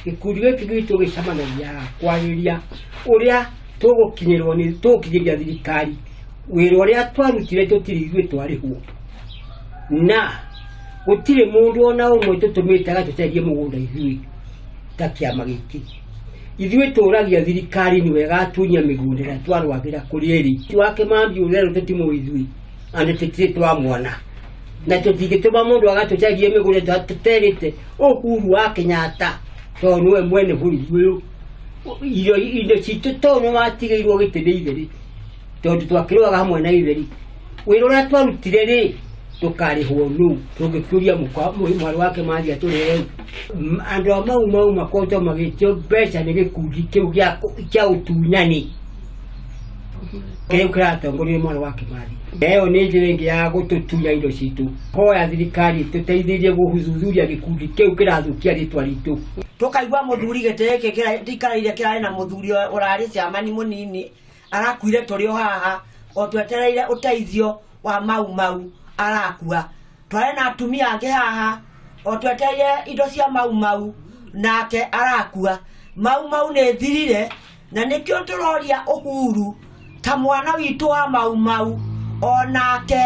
Gĩkundi gĩkĩ gitũ gĩcemanagia haha kwarĩria ũrĩa tũgũkinyĩrwo nĩ tũgũkinyĩria thirikari wĩra ũrĩa twarutire tũtirĩ ithuĩ twarĩhwo na gũtirĩ mũndũ ona ũmwe tũtũmĩte agatũcenjie mũgũnda ithuĩ ta kĩama gĩkĩ ithuĩ tũragia thirikari nĩwe ĩgatunya mĩgũnda ĩrĩa twarwagĩra kũrĩ ĩrĩ wa kĩmambi ũrĩa tũtimũĩ ithuĩ andũ tũtirĩ twamwona na tũtingĩtũma mũndũ agatũcarie mĩgũnda tũterĩte Uhuru wa Kenyatta tondũ nĩwe mwene bũrũri ũyũ irio indo citũ tondũ nĩ watigĩirwo gĩtĩ nĩ itheri tondũ twakĩrũaga hamwe na itheri wĩra ũrĩa twarutire rĩ ndũkarĩhwo nũ tũngĩkĩũria mwarĩ wake mathi atũrehe andũ a mau mau makoretwo magĩtio mbeca nĩ gĩkundi kĩu kĩa ũtunyani kĩrĩa kĩratongorio nĩ mwarĩ wa Kĩmathi. Ĩyo nĩ njĩra ĩngĩ ya gũtũtunya indo citũ. Hoya thirikari ĩtũteithĩrĩrie gũthuthuria gĩkundi kĩu kĩrathũkia rĩtwa ritũ. Tũkaigua mũthuri gĩtĩ gĩkĩ ndikareire kĩrarĩ na mũthuri ũrarĩ ciamani mũnini arakuire tũrĩ o haha o twetereire ũteithio wa mau mau arakua. Twarĩ na atumia angĩ haha o twetereire indo cia mau mau nake arakua. Mau mau nĩ thirire na nĩkĩo tũroria Uhuru ta mwana witũ wa mau mau onake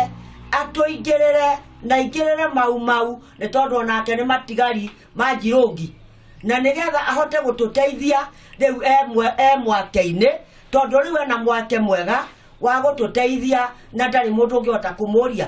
atũingĩrĩre na aingĩrĩre mau mau nĩ tondũ onake nĩ matigari ma Njirũngi na nĩgetha ahote gũtũteithia rĩu e mwake-inĩ tondũ rĩu ena mwake mwega wa gũtũteithia na ndarĩ mũndũ ũngĩhota kũmũria.